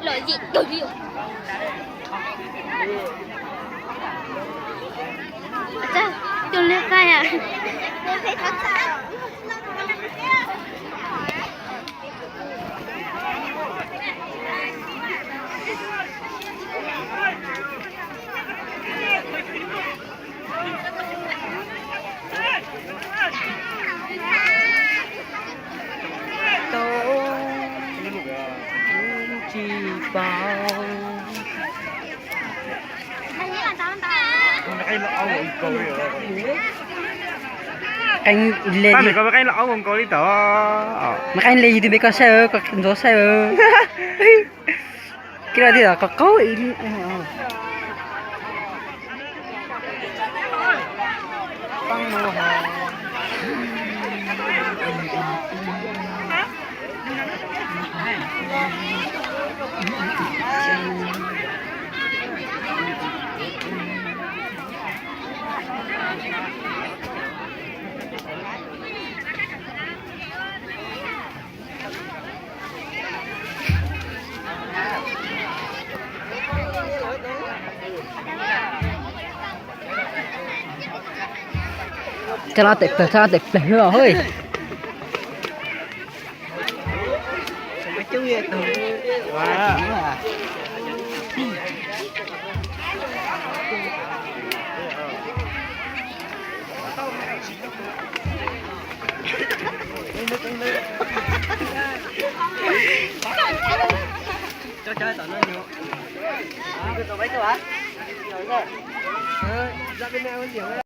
Lom zem kawg li. Tus liab qaib a. Tau, tsis paub. Qee le, qee le yus tus npe koj saib, koj ntxuav saib. Kiag los tias qhov qaub. Tsab laj tes plaws, tsab laj tes plaws hwb os.